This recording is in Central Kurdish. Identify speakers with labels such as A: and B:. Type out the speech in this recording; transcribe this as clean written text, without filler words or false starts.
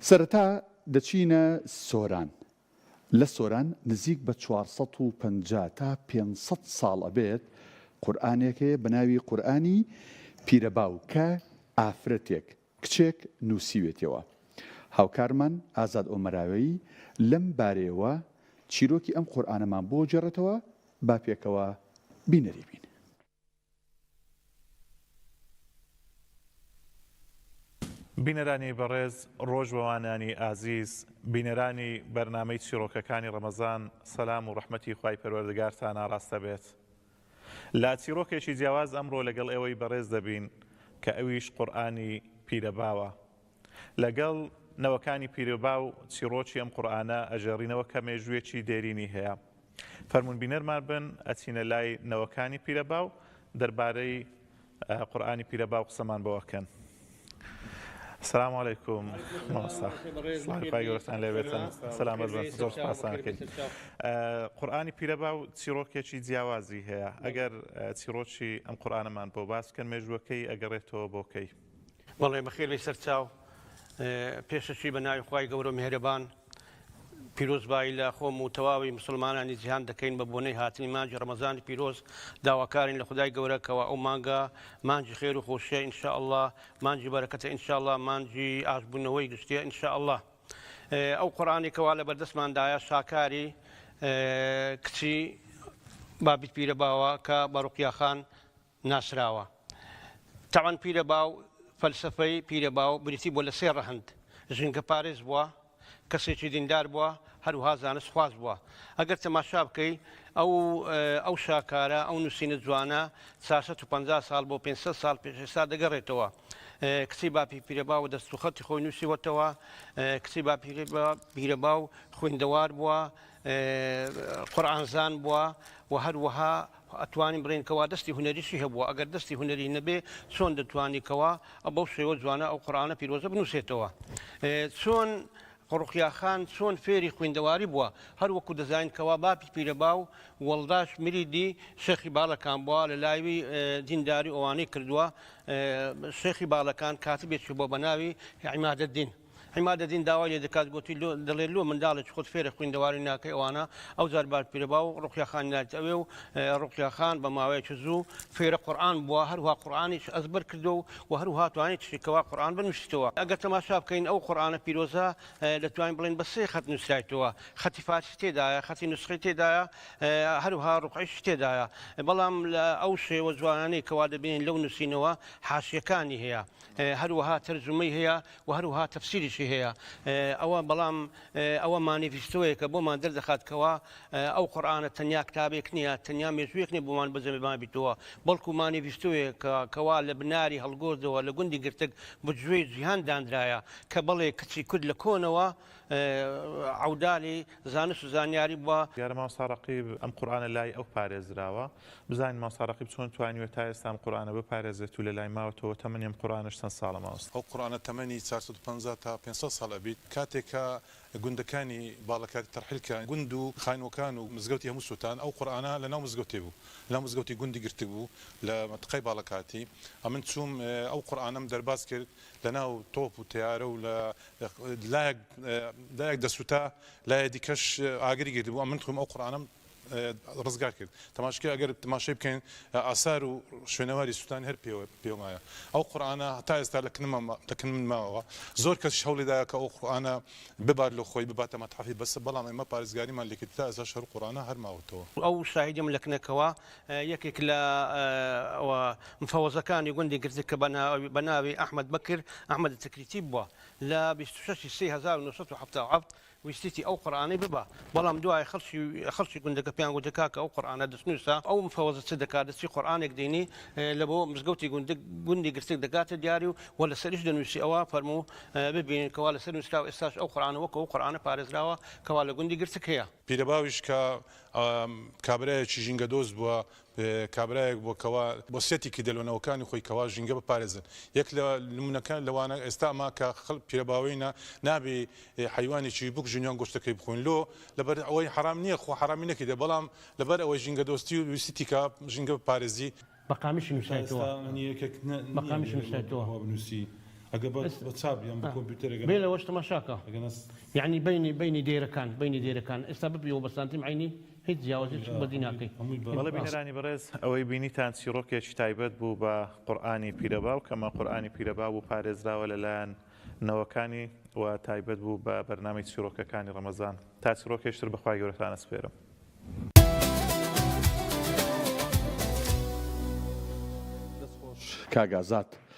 A: سەرەتا دەچینە سۆران. لە سۆران نزیک بە 450 تا 500 ساڵ ئەبێت قورئانێک هەیە بە ناوی قورئانی پیرەباو کە ئافرەتێک، کچێک نووسیوێتیەوە. هاوکارمان ئازاد ئۆمەراوەیی لەم بارەیەوە چیرۆکی ئەم قورئانەمان بۆ گێڕێتەوە، با پێکەوە بینەری بین.
B: بینەرانی بەڕێز، ڕۆژوەوانانی ئازیز، بینەرانی بەرنامەی چیڕۆکەکانی ڕەمەزان، سەلام و ڕەحمەتی خوای پەروەردگارتان ئاڕاستە بێت. لە چیڕۆکێکی جیاواز ئەمڕۆ لەگەڵ ئێوەی بەڕێز دەبین کە ئەویش قورئانی پیرەباوە. لەگەڵ نەوەکانی پیرەباو چیڕۆکی ئەم قورئانە ئەگێڕینەوە کە مێژوویەکی دێرینی هەیە. فەرموون بینەرمان بن ئەچینە لای نەوەکانی پیرەباو دەربارەی قورئانی پیرەباو قسەمان بۆ ئەکەن. سلام علیکم مامۆستا سڵاوی خوای گەورەتان لێ بێتن سەلامەت بن زۆر سوپاستان ئەکەین قورئانی پیرەباو چیڕۆکێکی جیاوازی هەیە ئەگەر چیڕۆکی ئەم قورئانەمان بۆ باس بکەن مێژووەکەی ئەگەڕێتەوە بۆ کەی؟
C: بەڵێ بەخێر بێی سەرچاو. پێشەکی بە ناوی خوای گەورە و میهرەبان پیرۆزبایی لە خۆم و تەواوی مسلمانانی جیهان دەکەین بە بۆنەی هاتنی مانگی ڕەمەزانی پیرۆز داواکارین لە خودای گەورە کەوا ئەو مانگە مانگی خێر و خۆشیە ان شاء اللە مانگی بەرەکەتە ان شاء اللە مانگی ئاشبوونەوەی گشتیە ان شاء اللە ئەو قورئانی کەوا لە بەردەستماندایە شاکاری کچی بابیت پیرە باوە کە بە ڕوقیا خان ناسراوە. تەعەن پیرەباو فەلسەفەی پیرەباو بریتی بووە لە سێ ڕەهەند، ژینگەپارێز بووە، کەسێکی دیندار بووە، هەروەها زانستخواز بووە. ئەگەر تەماشا بکەی ئەو ئەو شاکارە، ئەو نووسینە جوانە 450 ساڵ بۆ 500 ساڵ پێش ئێستا دەگەڕێتەوە. کچی باپیر پیرەباو دەستوخەتی خۆی نووسیوەتەوە. کچی باپیر پیرەباو خوێندەوار بووە، قورئانزان بووە و هەروەها ئەتوانین بڵێین کەوا دەستی هونەریشی هەبووە، ئەگەر دەستی هونەری نەبێ چۆن دەتوانی کەوا بەو شێوە جوانە ئەو قورئانە پیرۆزە بنووسێتەوە؟ چۆن ڕوقیا خان چۆن فێری خویندەواری بووە؟ هەر وەکو دەزانین کەوا باپی پیرەباو وەڵداش مریدی شێخی باڵەکان بووە لە لاوی دینداری ئەوانەی کردووە شێخی باڵەکان کاتبێکی بووە بە ناوی عیمادەدین. عیمادەدین داوای لێ دەکات گۆتی لۆ دەڵێ لۆ منداڵێکی خۆت فێرە خویندەواری ناکەی ئەوانە ئەوجار بار پیرەباو ڕوقیا خانی ناردیتە ئەوێ و ڕوقیا خان بە ماوەیەکی زوو فێرە قورئان بووە هەروها قورئانیش ئەزبەر کردووە و و هەروها توانیتشی کەوا قورئان بنووسیتەوە ئەگەر تەماشا بکەین ئەو قورئانە پیرۆزە دەتوانین بڵێین بە سێ خەت نووسرایتەوە خەتی فارسی تێدایە خەتی نوسخەی تێدایە هەروها ڕوقعیشی تێدایە بەڵام لە ئەو شێوە جوانانەی کەوا دەبینین لەو نووسینەوە حاشیەکانی هەیە هەروەها تەرجومەی هەیە و هەروەها تەفسیریشی هەیە ئەوە بەڵام ئەوە مانیفیستۆیەکە بۆمان دەردەخات کەوا ئەو قورئانە تەنیا کتابێک نییە تەنیا مێژوویەک نییە بۆمان بەجێ مابیتەوە بەڵکو مانیفیستۆیەکە کەوا لە بناری هەڵگۆردەوە لە گوندی گرتگ بە گوێی جیهان دانرایە کە بەڵێ کچی کورد لە کۆنەوە عەودالی زانست و زانیاری بووە.
B: دیارە مامۆستا ڕەقیب ئەم قورئانە لای ئەو پارێزراوە، بزانین مامۆستا ڕەقیب چۆن توانیوە تا ئێستا ئەم قورئانە بپارێزێت و لەلای ماوەتەوە، تەمەنی ئەم قورئانەش چەند ساڵە مامۆستا؟
D: ئەو قورئانە تەمەنی 450 تا 500 ساڵ ئەبیت، کاتێک کە گوندەکانی باڵەکاتی تەرحیل کران، گوند و خانووەکان و مزگەوتی هەموو سووتان، ئەو قورئانە لەناو مزگەوتێ بوو، لەناو مزگەوتی گوندی گرتگ بوو لە مەنتقەی باڵەکاتی، ئەمن چووم ئەو قورئانەم دەرباز کرد لەناو تۆپ و تەیارە و لە لایەک لایەک دەسوتا لایە دیکەش ئاگری گرتبوو ئەمن خۆم ئەو قورئانەم ڕزگار کرد تەماشکە ئەگەر تەماشای بکەین ئاسار و شوێنەواری سووتانی هەر پێوە پێومایە ئەو قورئانە هەتا ئێستا لە کنمە لە کن من ماوە زۆر کەسیش هەوڵی دایە کە ئەو قورئانە ببات لە خۆی بباتە مەتحەفی بەسە بەڵام ئێمە پارێزگاریمان لێکرد تا ئێستاش هەر قورئانە هەر ماوەتەوە.
C: ئەو شاهیدەم لە کنەکەوە یەکێک لە مفەوەزەکانی گوندی گرتک کە بە ناوی ئەحمەد بەکر ئەحمەد تکریتی بووە لە 26 سێ 1977 ویستیتی ئەو قورئانەی ببا بەڵام دوای خەڵکی خەڵکی گوندەکە پێیان گوتە کاکە ئەو قورئانە دەستنووسە ئەو مفەوەزە چ دەکات دەچی قورئانێک دێنی لە بۆ مزگەوتی گوندک گوندی گرتک دەکاتە دیاری و و لەسەریش دەنووسی ئەوە فەرموو ببینن کەوا لەسەر نووسراوە ئێستاش ئەو قورئانە وەکو ئەو قورئانە پارێزراوە کەوا لە گوندی گرتک هەیە.
D: پیرەباویش کە کابرایەکی ژینگەدۆست بووە، کابرایەک بووە کەوا وەسیەتی کردە لۆ نەوەکانی خۆی کەوا ژینگە بپارێزن. یەک لە نموونەکان لەوانە ئێستا ئەمە کە خەڵک پیرەباوەینە نابێ حەیوانێکی بکوژین یان گۆشتەکەی بخۆین لۆ لەبەر ئەوەی حەرام نییە خۆ حەرامی نەکردە بەڵام لەبەر ئەوەی ژینگەدۆستی و ویستی کە ژینگە بپارێزی.
C: بە قامیشی نووسایتەوە. بە قامیشی نووسایتەوە.
D: ئەگە بە بە چاپ یان بە کۆمپیوتەر ئەگەر
C: بێ لەوەش تەماشاکە
D: ئەگەر نەس
C: یعنی بینی بینی دێرەکان بینی دێرەکان ئێستا ببیەوە بە سانتیم عینی هیچ جیاوازیەکی بەدی ناکەی.
D: هەمووی بە
B: بەڵێ بینەرانی بەڕێز ئەوەی بینیتان چیڕۆکێکی تایبەت بوو بە قورئانی پیرەباو کەمە قورئانی پیرەباو و پارێزراوە لەلایەن نەوەکانی و تایبەت بوو بە بەرنامەی چیڕۆکەکانی ڕەمەزان تا چیڕۆکێکی تر بەخوای گەورەتان ئەسپێرم.
A: دەست خۆش کاک ئازاد.